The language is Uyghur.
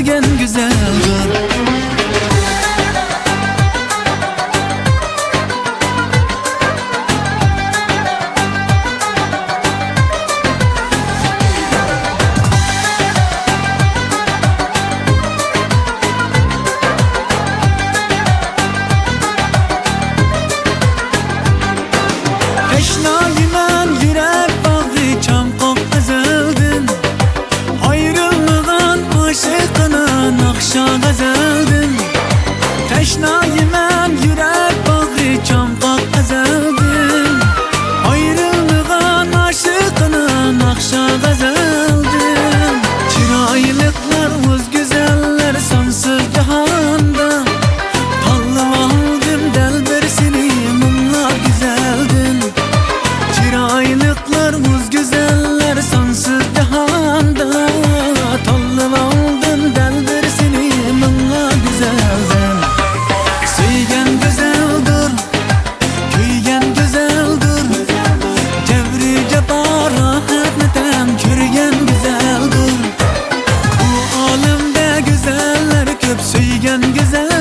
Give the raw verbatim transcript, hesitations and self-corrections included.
سۆيگەن گۈزەلدۇر. تەشنايىمەن يۈرەك باغرى چاڭقاق ئەزەلدىن، ئايرىلمىغان ئاشىقىنا ناخشا غەزەلدىن. تەشنايىمەن يۈرەك باغرى چاڭقاق ئەزەلدىن، ئايرىلمىغان ئاشىقىنا ناخشا غەزەلدىن. چىرايلىقلار، مۇز گۈزەللەر سانسىز جاھاندا، تاللىۋالدىم دەل بىر سېنى مۇڭلار گۈزەلدىن. چىرايلىقلار، مۇز گۈزەللەر سانسىز جاھاندا، تاللىۋالدىم دەل بىر سېنى مىڭلار گۈزەلدىن. سۆيگەن گۈزەلدۇر، كۆيگەن گۈزەلدۇر، جەۋرى جاپا راھەتنى تەڭ كۆرگەن گۈزەلدۇر. بۇ ئالەمدە گۈزەللەر كۆپ، سۆيگەن گۈزەل